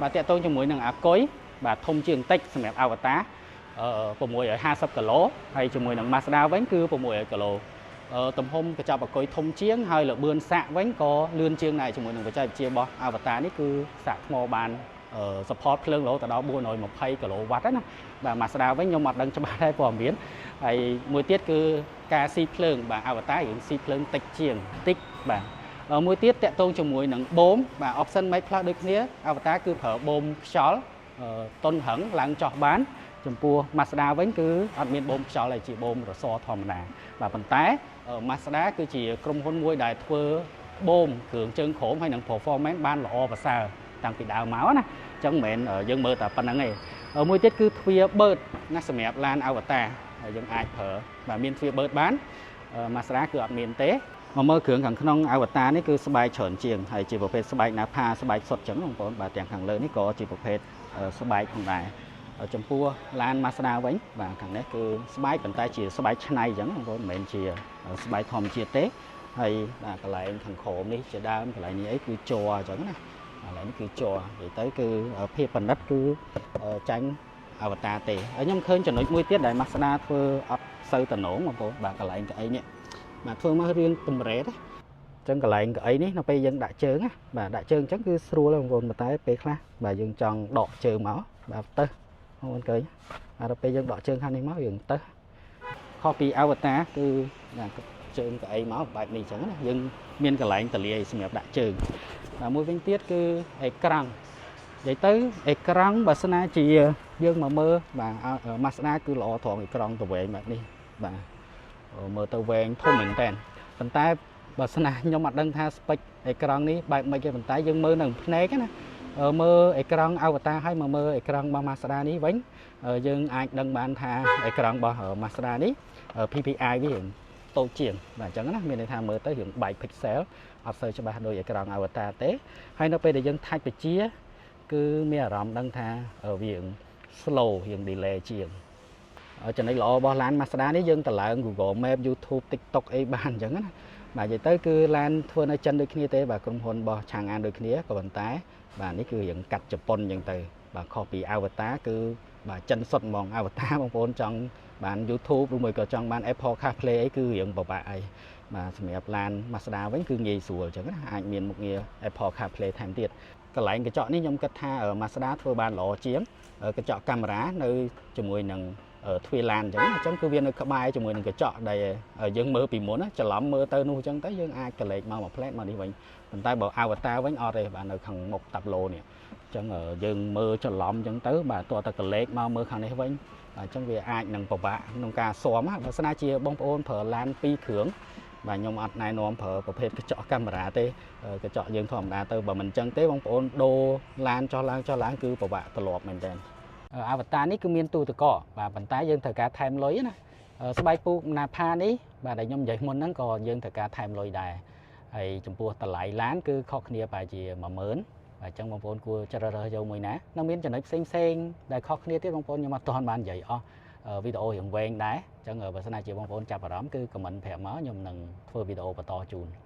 បាទតាក់ទងជាមួយនឹងអាគុយបាទធំជាងបន្តិចសម្រាប់ Avatr 650គីឡូហើយជាមួយនឹង Mazda វិញគឺ600គីឡូទំហំកញ្ចប់អាគុយធំជាងហើយល្បឿនសាកវិញក៏លឿនជាងដែរជាមួយនឹងបច្ចេកវិទ្យារបស់ Avatr នេះគឺសាកថ្មបាន support ភ្លើងរហូតដល់420គីឡូវ៉ាត់ណាបាទ Mazda វិញខ្ញុំអត់ដឹងច្បាស់ដែរព័ត៌មានហើយមួយទៀតគឺការស៊ីភ្លើងបាទ Avatr រៀងស៊ីភ្លើងតិចជាងតិចបាទមួយទៀតតាក់ទងជាមួយនឹងបូមបាទ option Max Plus ដូចគ្នា Avatr គឺប្រើបូមខ្យល់តុនរឹងឡើងចោះបានចំពោះ Mazda វិញគឺអត់មានបូមខ្យល់ទេជាបូមរសធម្មតាបាទប៉ុន្តែ Mazda គឺជាក្រុមហ៊ុនមួយដែលធ្វើបូមគ្រឿងជើងក្រោមហើយនឹង performance បានល្អប្រសើរតាំងពីដើមមកណាអញ្ចឹងមិនមែនយើងមើលតែប៉ុណ្្នឹងទេមួយទៀតគឺទ្វារបឺតណាសម្រាប់ឡាន Avatr យើងអាចប្រើបាទមានទ្វារបឺតបាន Mazda គឺអត់មានទេមកមើលគ្រឿងខាងក្នុង Avatr នេះគឺស្បែកច្រើនជាងហើយជាប្រភេទស្បែក Nappa ស្បែកសុទ្ធចឹងបងប្អូនបាទទាំងខាងលើនេះក៏ជាប្រភេទស្បែកផងដែរចំពោះឡាន Mazda វិញបាទខាងនេះគឺស្បែកប៉ុន្តែជាស្បែកឆ្នៃអញ្ចឹងបងប្អូនមិនមែនជាស្បែកធម្មជាតិទេហើយបាទកន្លែងខាងក្រោមនេះជាដើមកន្លែងនេះអីគឺជ័រអញ្ចឹងណាកន្លែងនេះគឺជ័រនិយាយទៅគឺភាពប៉និតគឺចាញ់ Avatr ទេហើយខ្ញុំឃើញចំណុចមួយទៀតដែល Mazda ធ្វើអត់សូវតំណងបងប្អូនបាទកន្លែងកៅអីនេះបាទធ្វើមករឿងតម្រេតណាចឹងកន្លែងកៅអីនេះនៅពេលយើងដាក់ជើងណាបាទដាក់ជើងអញ្ចឹងគឺស្រួលបងប្អូនប៉ុន្តែពេលខ្លះបាទយើងចង់ដកជើងមកបាទទៅបងប្អូនឃើញបាទដល់ពេលយើងដកជើងខាងនេះមកយើងទៅខុសពី Avatr គឺបាទជើងកៅអីមកបែបនេះអញ្ចឹងណាយើងមានកន្លែងតលាយសម្រាប់ដាក់ជើងបាទមួយវិញទៀតគឺអេក្រង់និយាយទៅអេក្រង់បើស្នាជាយើងមកមើលបាទ Mazda គឺល្អត្រង់អេក្រង់ទៅវែងបែបនេះបាទមើលទៅវែងធំមែនតើប៉ុន្តែបើស្នាខ្ញុំអត់ដឹងថា spec អេក្រង់នេះបែបម៉េចទេប៉ុន្តែយើងមើលនៅភ្នែកណាមើលអេក្រង់ Avatr ហើយមកមើលអេក្រង់របស់ Mazda នេះវិញយើងអាចដឹងបានថាអេក្រង់របស់ Mazda នេះ PPI វារៀងតូចជាងបាទអញ្ចឹងណាមានន័យថាមើលទៅរៀងបែក pixel អត់សូវច្បាស់ដូចអេក្រង់ Avatr ទេហើយនៅពេលដែលយើង touch បជាគឺមានអារម្មណ៍ដឹងថាវារៀង slow រៀង delay ជាងចំណុចល្អរបស់ឡាន Mazda នេះយើងតម្លើង Google Map YouTube TikTok អីបានអញ្ចឹងណាបាទនិយាយទៅគឺឡានធ្វើនៅចិនដូចគ្នាទេបាទក្រុមហ៊ុនរបស់ឆាងអានដូចគ្នាក៏ប៉ុន្តែបាទនេះគឺរៀងកាត់ជប៉ុនអញ្ចឹងទៅបាទខុសពី Avatr គឺបាទចិនសុទ្ធហ្មង Avatr បងប្អូនចង់បាន YouTube ឬមួយក៏ចង់បាន Apple CarPlay អីគឺរៀងពិបាកអីបាទសម្រាប់ឡាន Mazda វិញគឺងាយស្រួលអញ្ចឹងណាអាចមានមុខងារ Apple CarPlay ថែមទៀតកន្លែងកញ្ចក់នេះខ្ញុំគិតថា Mazda ធ្វើបានល្អជាងកញ្ចក់កាមេរ៉ានៅជាមួយនឹងទ្វារឡានអញ្ចឹងអញ្ចឹងគឺវានៅក្បែរជាមួយនឹងកញ្ចក់ដែលយើងមើលពីមុនច្រឡំមើលទៅនោះអញ្ចឹងទៅយើងអាចកលេចមកមួយផ្លែតមកនេះវិញប៉ុន្តែបើ Avatr វិញអត់ទេបាទនៅខាងមុខតាប់ឡូនេះអញ្ចឹងយើងមើលច្រឡំអញ្ចឹងទៅបាទតោះតែកលេចមកមើលខាងនេះវិញអញ្ចឹងវាអាចនឹងពិបាកក្នុងការស៊ាំបើស្នាជាបងប្អូនប្រើឡាន2គ្រឿងបាទខ្ញុំអត់ណែនាំប្រើប្រភេទកញ្ចក់កាមេរ៉ាទេកញ្ចក់យើងធម្មតាទៅបើមិនអញ្ចឹងទេបងប្អូនដូរឡានចុះឡើងចុះឡើងគឺពិបាកត្រឡប់មែនទែន Avatr នេះគឺមានទូទឹកកកបាទប៉ុន្តែយើងត្រូវការថែមលុយណាស្បែកពូក Nappa នេះបាទដែលខ្ញុំនិយាយមុនហ្នឹងក៏យើងត្រូវការថែមលុយដែរហើយចំពោះតម្លៃឡានគឺខុសគ្នាប្រហែលជា10000បាទអញ្ចឹងបងប្អូនគួរជ្រើសរើសយកមួយណានឹងមានចំណុចផ្សេងផ្សេងដែលខុសគ្នាទៀតបងប្អូនខ្ញុំអត់ទាន់បាននិយាយអស់វីដេអូរៀងវែងដែរអញ្ចឹងបើសិនណាជាបងប្អូនចាប់អារម្មណ៍គឺ comment ប្រាប់មកខ្ញុំនឹងធ្វើវីដេអូបន្តជូន។